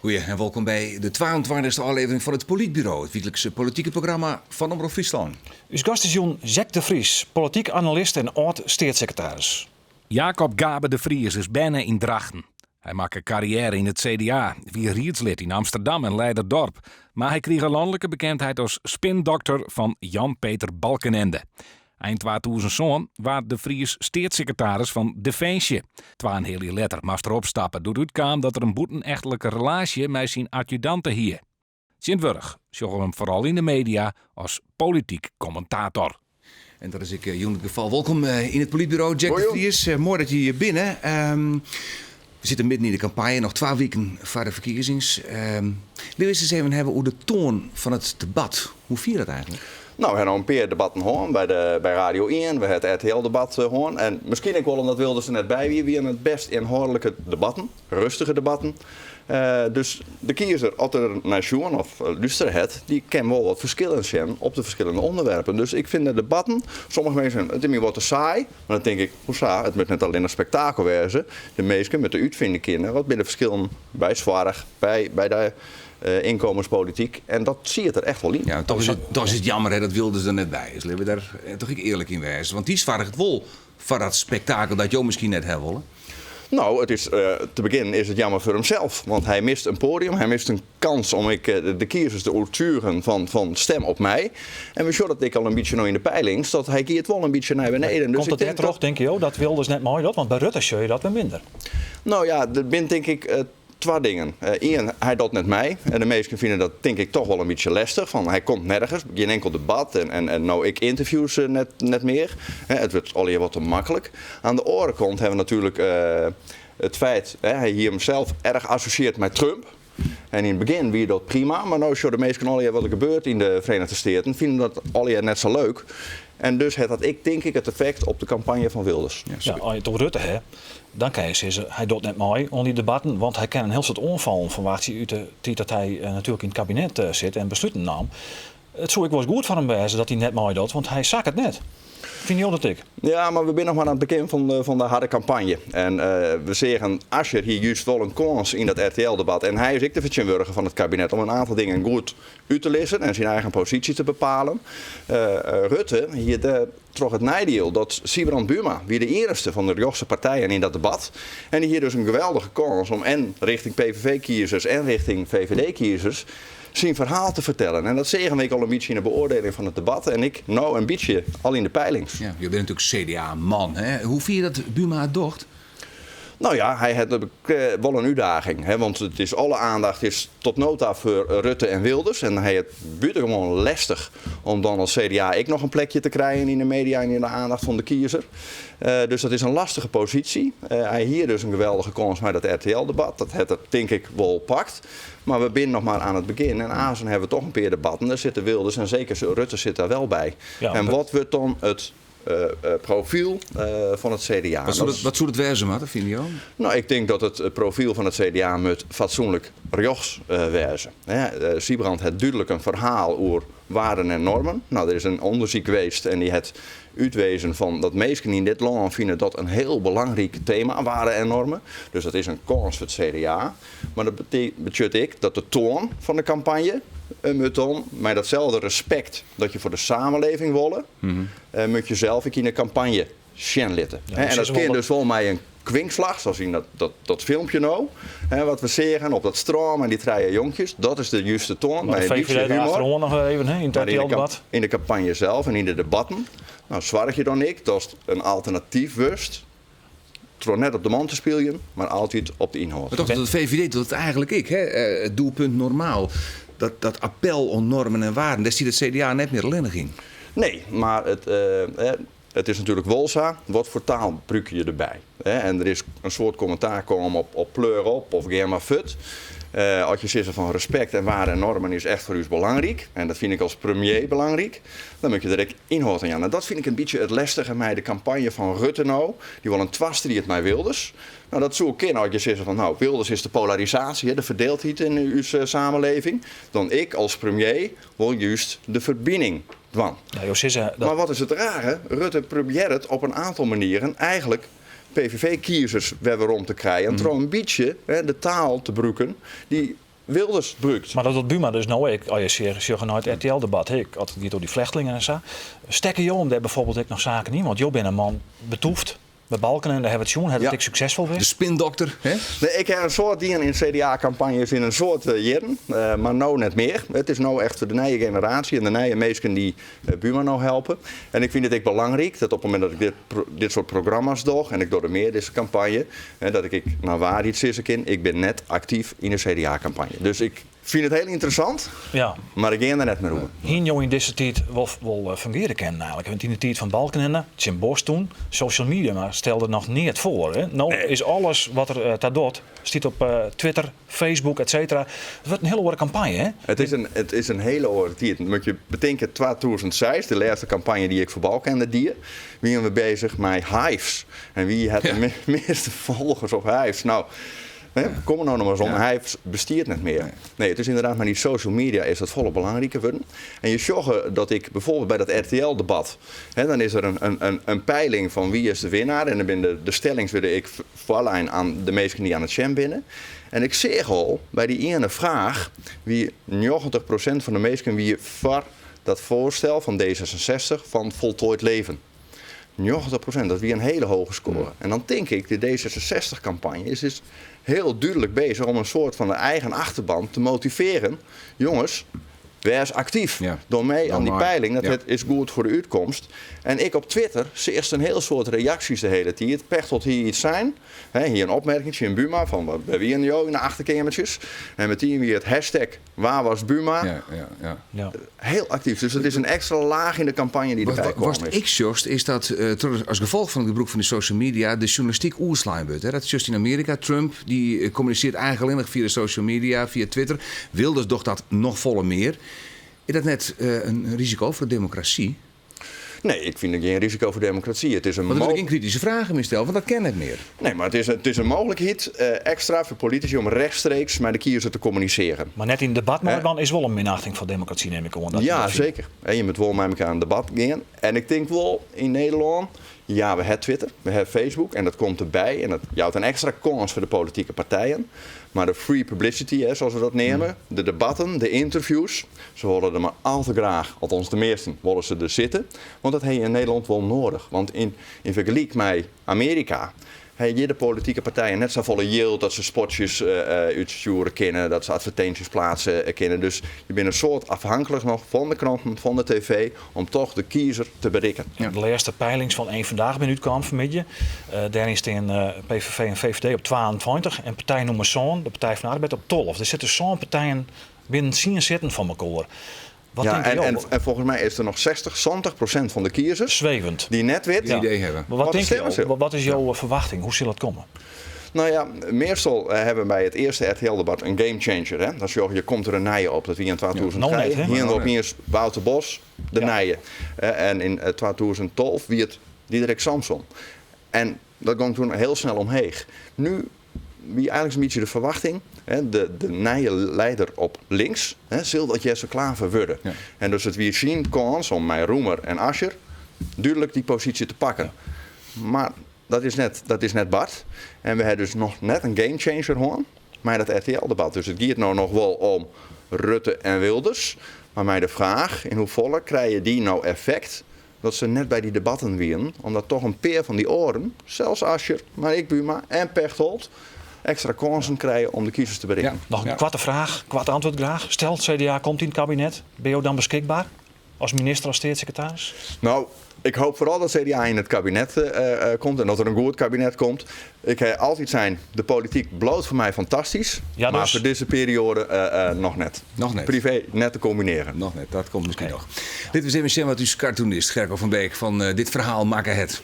Goeie en wolkom by de 22e ôflevering fan It Polytburo, it wyklikse politike programma fan Omrop Fryslân. Us gast is jûn Jack de Vries, polityk analist en âld-steatssekretaris. Jacob Gabe de Vries is berne yn Drachten. Hy makke karriêre yn it CDA, wie riedslid yn Amsterdam en Leiderdorp, mar hy krige lanlike bekendheid as spindokter fan Jan Peter Balkenende. Ein 2007 waard De Vries steatssekretaris fan Definsje. Twa-en-heal jier letter moast er opstappe doe't útkaam dat er in bûtenechtlike relaasje mei syn adjudante hie. Tsjintwurdich sjogge we him foaral yn de media as polityk kommentator. En dat is ek jûn it gefal. Wolkom yn it Polytburo, Jack de Vries. Moai dat je hjir binne. We sitte midden yn de kampanje, noch twa wiken foar de ferkiezings. Litte we it ris even hawwe oer de toan fan it debat. Hoe fine je dat eigentlik? No, we ha no in pear debatten hân by de, by Radio ien, we ha it RTL-debat hân. En miskien ek wol omdat Wilders der net by wie, wiene it bêst ynhâldlike debatten, rustige debatten. Dus de kiezer, as er nei sjoen of lústere hat, dy kin wol wat ferskillen sjen op de ferskillende ûnderwerpen. Dus ik fyn de debatten, sommige minsken, it is my wat te saai, mar dan tink ik, hoesa, it moat net allinnich spektakel wêze. De minsken moatte útfine kinne, wat binne de ferskillen by soarch, by, by de ynkommenspolityk. En dat siet der echt wol yn. Ja, toch is it, toch is it jammer hè, dat Wilders der net by is. Litte we dêr toch ek earlik yn wêze. Want dy soarget wol foar dat spektakel dat jo miskien net hawwe wolle. No, it is, te begjinnen is it jammer foar himsels. Want hy mist in poadium, hy mist in kans om ek de kiezers te oertsjûgjen fan, fan stim op my. En we sjogge dat ek al in bytsje no yn de peilings, dat hy giet wol in bytsje nei beneden. Dus Komt it dêrtroch, tinke jo, dat Wilders net meidocht? Want by Rutte sjogge je dat wer minder. No ja, der binne tink ik twa dingen. Ien, hy docht net mei. En de minsken fine dat tink ik toch wol in bytsje lestich. Fan hy komt nergens, gjin inkel debat en, en, en no ek ynterviews net, net mear. It wurdt allegear wat te maklik. Oan de oare kant hawwe we natuerlik it feit, hy hie himsels erch assosjeard mei Trump. En yn it begjin wie dat prima, mar no sjogge de minsken allegear wat der gebeurt yn de Verenigde Steaten, fine dat allegear net sa leuk. En dus hat dat ek, tink ik, it effekt op de kampanje fan Wilders. Ja, as je it oer Rutte ha, dan kinne je sizze, hy docht net mei oan dy debatten, want hy kin in hiel soad oanfallen ferwachtsje út de tiid dat hy natuerlik yn it kabinet sit en besluten naam. It soe ek wolris goed foar him wêze dat hy net meidocht, want hy sakket net. Fine jo dat ek? Ja, mar we binne noch mar oan it begjin fan de harde kampanje. En we seagen, Asscher hie just wol in kâns yn dat RTL-debat. En hy is ek de fertsjinwurdiger fan it kabinet om in oantal dingen goed út te lizzen en syn eigen posysje te bepalen. Rutte hie dêrtroch it neidiel dat Sybrand Buma wie de iennichste fan de rjochtse partijen yn dat debat. En dy hie dus in geweldige kâns om en rjochting PVV-kiezers en rjochting VVD-kiezers syn ferhaal te fertellen. En dat seagen we ek al in bytsje yn de beoardieling fan it debat en ek no in bytsje al yn de peilings. Ja, jo binne natuerlik CDA-man, hè? Hoe fine je dat Buma it docht? No ja, hy hat wol in útdaging, hè, want it is alle aandacht is tot no ta foar Rutte en Wilders. En hy hat buitengewoon lestich om dan as CDA ek noch in plekje te krijen yn de media en yn de aandacht fan de kiezer. Dus dat is in lastige posysje. Hy hie dus in geweldige kâns mei dat RTL-debat. Dat hat er tink ik wol pakt. Mar we binne noch mar oan it begjin en aansen hawwe we toch in pear debatten. Dêr sitte Wilders en seker Rutte sit dêr wel by. En wat wurdt dan it profyl fan it CDA? Wat soe dat wêze moatte, fine jo? No, ik tink dat it profyl fan it CDA moat fatsoenlik rjochts wêze. Sybrand hat dúdlik in ferhaal oer waarden en normen. No, der is in ûndersyk west en dy hat útwezen fan dat minsken yn dit lân fine dat in hiel belangryk tema, waarden en normen. Dus dat is in kâns foar it CDA. Mar dat betsjut ek dat de toan fan de kampanje moat dan mei datselde respekt dat je foar de samenleving wolle, moat je sels ek yn de kampanje sjen litte. En dat kin dus wol mei in kwinkslach, sa as yn dat filmpje no, wat we seagen op dat strân mei dy trije jonkjes. Dat is de juste toan, mei in bytsje humor. Mar yn de kampanje sels en yn de debatten, no, soargje dan ek datst in alternatyf wurdst. Troch net op de man te spyljen, mar altyd op de ynhâld. Mar toch, de VVD docht it eigenlik ek, hè? It doelpunt normaal. Dat, dat appel oan normen en waarden, dêr stiet it CDA net mear allinnich yn. Nee, mar it, it is natuerlik wol sa, wat foar taal brûke je derby? En der is in soad kommentaar kaam op, op pleur op of gean mar fuort. As je sizze fan respekt en waarden en normen is echt foar ús belangryk, en dat fyn ik as premier belangryk, Dan moat je der ek ynhâld oan jaan. En dat fyn ik in bytsje it lestige mei de kampanje fan Rutte no. Dy wol in twastriid mei Wilders. No, dat soe kinne as je sizze fan no, Wilders is de polarisaasje, de ferdeeldheid yn ús samenleving. Dan ik as premier wol just de ferbining dwaan. Ja, jo sizze dat. Mar wat is it rare, Rutte probearret op in oantal manieren eigenlik PVV-kiezers wer werom te krijen troch in bytsje de taal te brûken dy't. Wilders brûkt. Mar dat docht Buma dus no ek, as je sjogge nei it RTL-debat, ek as it giet oer dy flechtlingen en sa. Stekke jo him dêr bijvoorbeeld ek noch saken yn? Want jo binne in man betûft by Balkenende, dêr hawwe we it sjoen, hat it ek suksesfol west? De spindokter, hè? Nee, ik ha in soad dien yn CDA-kampanjes yn in soad jierren, mar no net mear. It is no echt de nije generaasje en de nije minsken dy't Buma no helpe. En ik fyn it ek belangryk dat op it momint dat ik dit soart programma's doch en ik doch der mear dizze kampanje, dat ik ek nei waarheid sizze kin, ik bin net aktyf yn de CDA-kampanje. Dus ik fyn it hiel ynteressant, mar ik gean der net mear oer. Hiene jo yn dizze tiid wol fungearje kinnen eigenlik? Want yn de tiid fan Balkenende, tsjin Bos toen, social media mar stelde noch neat foar. Hè? No is alles wat der ta docht, stiet op Twitter, Facebook, et cetera. It wurdt in hiele oare kampanje, hè? It is in hiele oare tiid. Moat je betinke, 2006, de lêste kampanje dy't ik foar Balkenende die, wiene we bezich mei Hyves. En wie hat de measte folgers op Hyves? No, kom der no noch mar ris om, Hyves bestiet net mear. Nee, it is ynderdaad mei dy social media is dat folle belangriker wurden. En je sjogge dat ik bijvoorbeeld by dat RTL-debat, dan is der in peiling fan wie is de winnaar en dan binne de stellings wurde ek foarlein oan de minsken dy't oan it sjen binne. En ik seach al by dy iene fraach wie 90% fan de minsken wie foar dat foarstel fan D66 fan voltooid leven. 90%, dat wie in hiele hege skoare. En dan tink ik, de D66-kampanje is dus hiel dúdlik bezich om in soart fan de eigen achterban te motivearjen. Jonges, wês aktyf. Doch mei oan dy peiling, dat is goed foar de útkomst. En ek op Twitter seachst in hiel soad reaksjes de hiele tiid. Pechtold hie iets sein, hie in opmerking tsjin Buma fan wêr wiene jo yn de achterkeamertsjes? En metien wie it hashtag Waar was Buma? Ja, ja, ja. Ja. Hiel aktyf. Dus it is in ekstra laach yn de kampanje dy't derby kommen is. Wat ik sjochst is dat troch as gefolch fan it gebrûk fan de social media de sjoernalistyk oerslein wurdt. Dat sjochst yn Amearika. Trump dy kommunisearret eigentlik allinnich fia de social media, fia Twitter. Wilders docht dat noch folle mear. Is dat net in risiko foar de demokrasy? Nee, ik fyn it gjin risiko foar demokrasy. It is in Want der wurde gjin krityske fragen mear steld, want dat kin net mear. Nee, mar it is in mooglikheid ekstra foar politisy om rechtstreeks mei de kiezer te kommunisearjen. Mar net yn debat meidwaan is wol in minachting fan demokrasy, nim ik oan. Ja, seker. En je moat wol mei elkoar yn debat gean. En ik tink wol yn Nederlân, ja, we ha Twitter, we ha Facebook en dat komt derby en dat jout in ekstra kâns foar de politike partijen. Mar de free publicity, hè, sa't we dat neame, de debatten, de ynterviews, se wolle der mar al te graach, althans de measten, wolle se der sitte. Want dat ha je yn Nederlân wol noadich. Want yn fergelyk mei Amearika ha hjir de politike partijen net safolle jild dat se spotsjes útstjoere kinne, dat se advertinsjes pleatse kinne. Dus je binne in soad afhanklik noch fan de kranten, fan de TV, om toch de kiezer te berikken. De lêste peilings fan Eén Vandaag binne útkaam fanmiddei. Dêryn stean PVV en VVD op 22 en partij nûmer sân, de Partij van de Arbeid, op 12. Der sitte sân partijen binnen tsien sitten fan mekoar. Wat Ja, tinke jo? en folgens my is der noch 60, 70% fan de kiezers Swevend. dy't net wit Gjin idee hawwe. Maar wat wat er tinke stimme jo? sil. Wat is jo ferwachting? Hoe sil it komme? No ja, meastal hawwe we by it earste RTL-debat in gamechanger. Hè? Dan sjogge je, komt der in nije op. Dat wie yn 2003. No net, hè? Hiene we opiens Wouter Bos, de nije. En yn 2012 wie it Diederik Samsom. En dat gong toen hiel snel omheech. Nu wie eigenlik in bytsje de ferwachting, hè, de nije leider op links, hè, sil dat Jesse Klaver wurde. En dus it wie syn kâns om mei Roemer en Asscher dúdlik dy posysje te pakken. Mar dat is net bard. En we ha dus noch net in gamechanger hân mei dat RTL-debat. Dus it giet no noch wol om Rutte en Wilders. Mar mei de fraach, yn hoefolle krije dy no effekt dat se net by dy debatten wienen, omdat toch in pear fan dy oaren, sels Asscher, mar ek Buma en Pechtold, ekstra kânsen krije om de kiezers te berikken. Noch in koarte fraach, koart antwurd graach. Stel, it CDA komt yn it kabinet, binne jo dan beskikber as minister, as steatssekretaris? No, ik hoop foaral dat CDA yn it kabinet komt en dat der in goed kabinet komt. Ik ha altyd sein, de polityk bliuwt foar my fantastysk, Ja, mar dus? foar dizze perioade noch net. Noch net. Privé net te kombinearjen. Noch net, dat komt miskien noch. Litte we ris even sjen wat ús cartoonist Gerko van Beek fan dit ferhaal makke hat.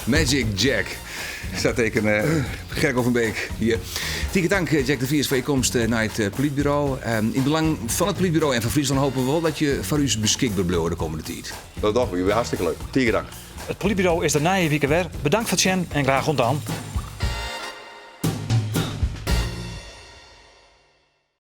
Magic Jack. Staat teken Gerko van Beek hier. Tige tank Jack de Vries foar je komst nei it Polytburo. Yn it belang fan it Polytburo en fan Fryslân hoopje we wol dat je foar ús beskikber bliuwe de kommende tiid. Dat dogge we. Hartstikke leuk. Tige dank. It Polytburo is der nije wike wer. Bedankt foar it sjen en graach oant dan.